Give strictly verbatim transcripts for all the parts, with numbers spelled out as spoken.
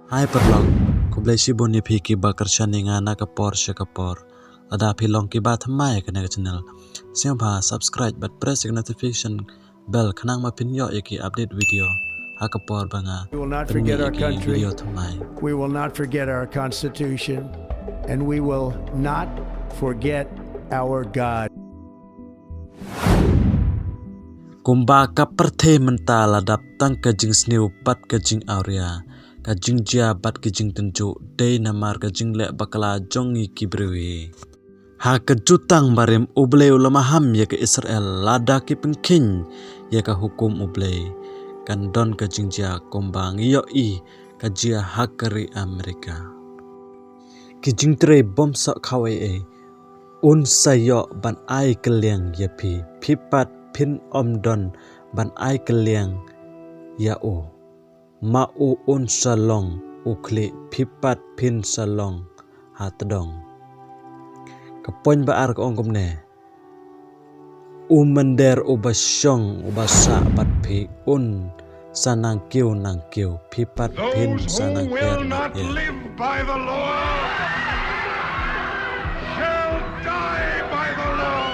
Hai paralok, khublei shibun ïa phi kiba kyrshan ïa nga na ka por sha ka por. Lada phi long kiba thymmai ïa kane ka channel, sngewbha subscribe bad press ïa ka notification bell khnang ba phin ïoh ïa ki update video ha ka por ba nga pynmih ïa ki video thymmai. We will not forget our country. We will not forget our Constitution. And we will not forget our God. Kumba ka pyrthei mynta la dap tang ka jingsniew bad ka jingawria, ka jingjia bad ka jingtynjuh dei namar ka jingleh bakla jong ngi ki briew hi. Ha ka jutang barim U Blei u la maham ïa ka Israel lada ki pynkheiñ ïa ka hukum U Blei. Kan don ka jingjia kumba ngi ïohi ka jia ha ka ri Amerika. Ki jingtrei bym soh khawei ei. Un sa ïoh ban ai kylliang ïa phi, phi pat phin ym don ban ai kylliang ïa u. Ma u un sa long u khlieh, phi pat phin sa long ha tdong. Ka point ba ar ka ong kumne. U mynder uba shong uba sah bad phi un sa nang kiew nang kiew, phi pat phin sa nang kher nang kher. By the law shall die by the law.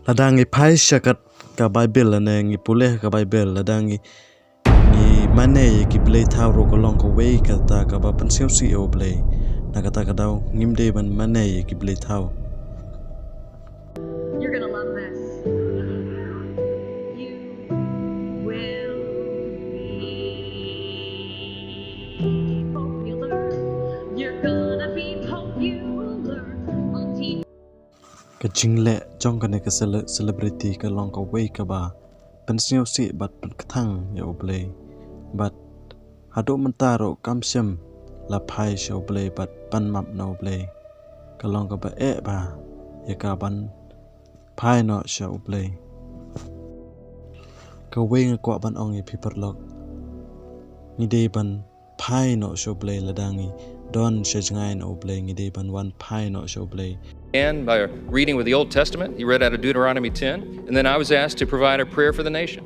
Lada ngi phai sha ka Baibl lane ngi pule ka Baibl, lada ngi ngi mane ïa ki blei thaw ruh ka long kawei kata kaba pynsngewsih ïa U Blei. Na kata ka daw ngim dei ban mane ïa ki blei thaw. You're gonna love this. You will be popular. You're gonna be popular on T V. Ka jingleh jong kane ka cele- celebrity ka long kawei kaba pynsngewsih bad pynkthang ïa U Blei. Bad haduh mynta ruh kam shym la phai sha U Blei bad pan map na U Blei. Ka long kaba eh bha ïa ka ban phai noh sha U Blei. Kawei nga kwah ban ong ïa phi paralok. Ngi dei ban phai noh sha U Blei lada ngi don sha jngai na U Blei, ngi dei ban wan phai noh sha U Blei. And by reading with the Old Testament, he read out of Deuteronomy ten, and then I was asked to provide a prayer for the nation.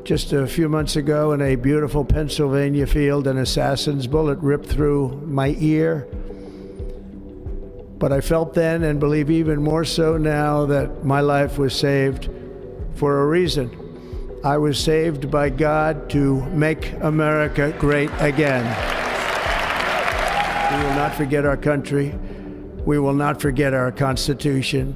Just a few months ago, in a beautiful Pennsylvania field, an assassin's bullet ripped through my ear. But I felt then, and believe even more so now, that my life was saved for a reason. I was saved by God to make America great again. We will not forget our country. We will not forget our Constitution.